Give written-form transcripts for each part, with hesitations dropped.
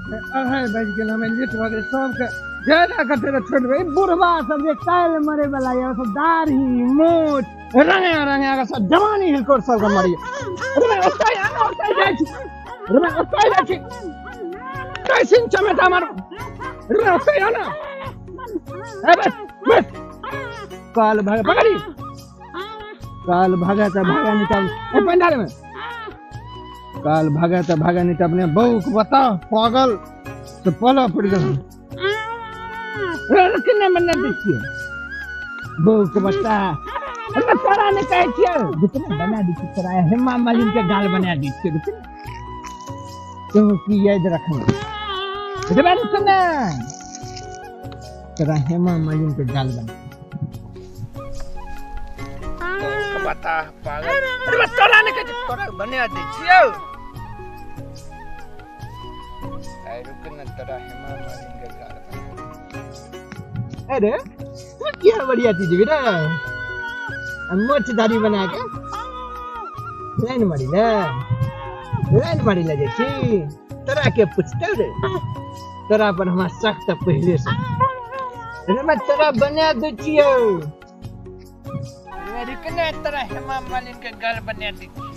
2:30 बाजि गेल, हमे लेट भऽ गेल। सबके ज्यादा कते तऽ छोड़ि देबै। ई बुढ़बा सब जे काल्हि मरे वाला यऽ, सब दाढ़ी मोछ रंगा रंगा के सब जवानी हिलकोर सबके मरिए। अरे भाई, ओतय आ, ओतय जाइ छी। अरे भाई, ओतय जाइ छी। कैसिन चमेटा मारू। अरे भाई, ओतय आ ना। ए बस बस, काल भागा पकड़ी, काल भागा तऽ भागा, नहीं तब ए पंडाल में काल भागा तऽ भागा, नहीं तऽ अपने बहू के बता पागल से पला पड़ गेल। रे किन्ने मन्ने दै छियै बहू के बता। अरे तोरा नहि कहै छियै, रुक ने, बना दै छियै तोरा, हेमा मालिन के गाल बना दै छियै। रुक ने, तू की याद रखना। रे रुक ने, तोरा हेमा मालिन के गाल बना बता पागल। अरे बस तोरा नहि कहै छियै, तोरा बना दै छियौ। आइ रुक ने, तोरा हेमा मालिन के गाल बना। अरे तू किया बढ़िया चीज भी रे, मोछ दाढ़ी बना के लाइन मारी ले, लाइन मारी ले जाइ छी। तोरा के पुछतौ रे? तोरा पर हमरा शक तऽ पहिले से। अरे मैं तोरा बना दै छियौ। अरे रुक ने, तोरा हेमा मालिन के गाल बना दै छियौ।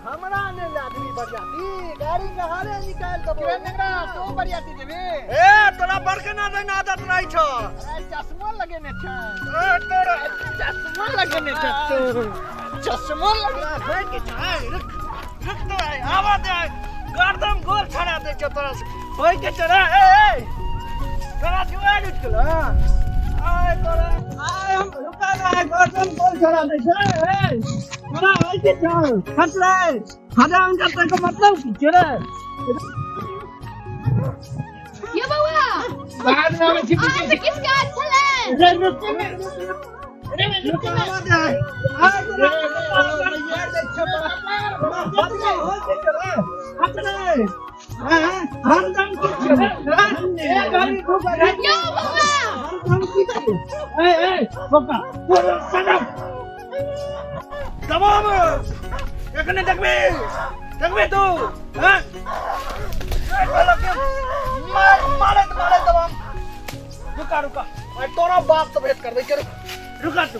हमरा नहि आदमी बरियाती गाड़ी के हारे निकाल देबो। किरण नेगरा, तू बरियाती जेबी? ए तोरा बड़के ना देना आदत नहीं छौ। अरे चश्मा लगेने छ। ए तोरा चश्मा लगेने छ, तू चश्मा लगे भाई के छ। रुक रुक तो आइ आवा दे, गर्दन गोल छड़ा दे छौ तोरा से होय के चढ़ा। ए ए तोरा जुआ लुट गेल। आय तोरा आय हम रुका ना, गर्दन गोल छड़ा दे छै। ए तोरा होय के छ, हट रे हराम करते के मतलब की छै रे? यो बौआ, बाद में आबै छी। अहाँ से किस काज छलै? रे रुक ने, रे रुक ने। आवा दे आय तोरा हट रे। हरदम की छै ए गाड़ी खूब। यो बौआ, हरदम की छै? ए ए बोका तोरा सनम दबाव एखने देखबी देखबी तू। हैं मार मारे मारे दबाव। रुका रुका, आइ तोरा बाप से भेंट करबै के। रुका तू।